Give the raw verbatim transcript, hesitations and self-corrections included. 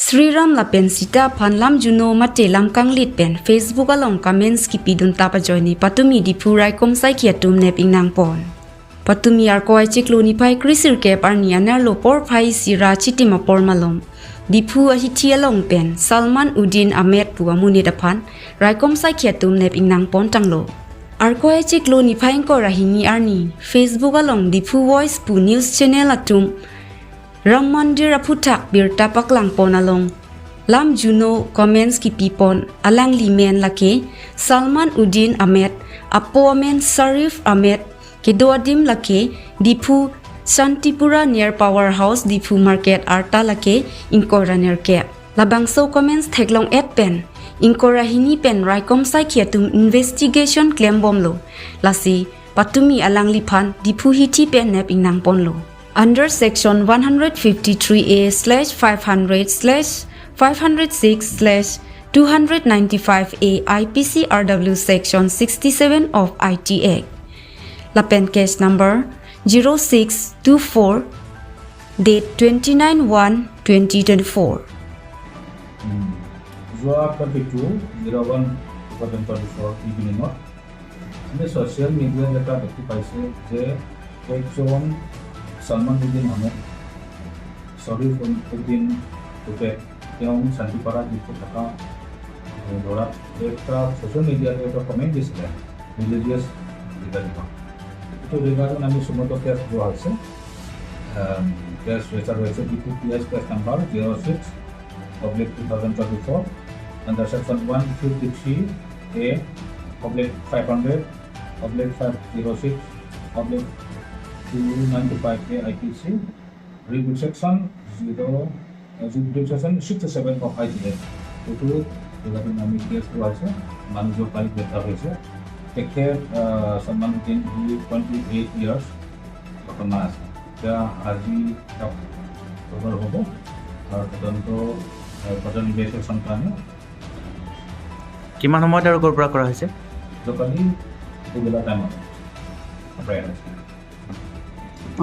Sriram lapen Sita aphan lam juno mate lam kanglit pen Facebook along comments kipidun tap ajoine patumi Diphu raikom saikhi atum nep ingnangpon. Patumi Arkoi achiklo niphai kre-sirkep arni anerlo porphai isi ra chitim apor malom Diphu ahithi along pen Salman Uddin Ahmed pu amonit aphan raikom saikhi atum nep ingnangpon tanglo. Arkoi achiklo niphai ingkoi ra hini arni Facebook along Diphu Voice pu news channel atum Ram Mandir aphuthak birta paklangpon along lam juno comments kipipon, alangli men lake Salman Uddin Ahmed, apo amen Sharif Ahmed, kedo adim lake Diphu Shantipura near Power House Diphu Market arta lake ingkoi ra nerkep. Labangso comments theklong-et pen ingkoi ra hini pen raikom saikhi atum investigation klembomlo. Lasi patumi alangliphan Diphu hithi pen nep ingnangponlo. Under section one hundred fifty-three A slash five hundred slash five hundred six slash two hundred ninety-five A I P C R W section sixty-seven of I T Act. Lapen case number zero six two four, date twenty-nine one twenty twenty-four. Hmm. যোৱা twenty two zero' one two thousand twenty four ইভিনিঙত আমি social মিডিয়াত এটা দেখি পাইছোঁ যে একজন চালমান উদ্দিন আহমেদ, শ্বৰীফ উদ্দিন পুতেক, তেওঁ শান্তিপাৰা ডিফু থকা, এ, ল'ৰাক এটা ছ'চিয়েল মিডিয়াত এটা কমেণ্ট দিছিলে ৰিলিজিয়াছ লিডাৰ এজন। এইটো ৰিগাৰ্ডিং আমি চুমুকৈ কেছ লোৱা হৈছে। এম, কেছ ৰেজিষ্টাৰ হৈছে D P P S case number zero' six oblique two thousand twenty four, under section one fifty three A oblique five hundred oblique five zero' six oblique two ninety five A I P C, read with section zero', uh, read with section sixty seven of I T act. এইটো regarding আমি case লোৱা হৈছে। মানুহজন কালি গ্ৰেপ্তাৰ হৈছে। তেখেত, আ, Salman Uddin, he twenty eight years বৰ্তমান আছে। এতিয়া আজি তেওঁক খবৰ হ'ব আৰু তদন্ত, আ, তদন্ত ইনভেষ্টিগেশ্যন কাৰণে। কিমান সময়ত আৰু ক'ৰ পৰা কৰা হৈছে? যোৱাকালি দুবেলা টাইমত অপৰাধ হৈছে।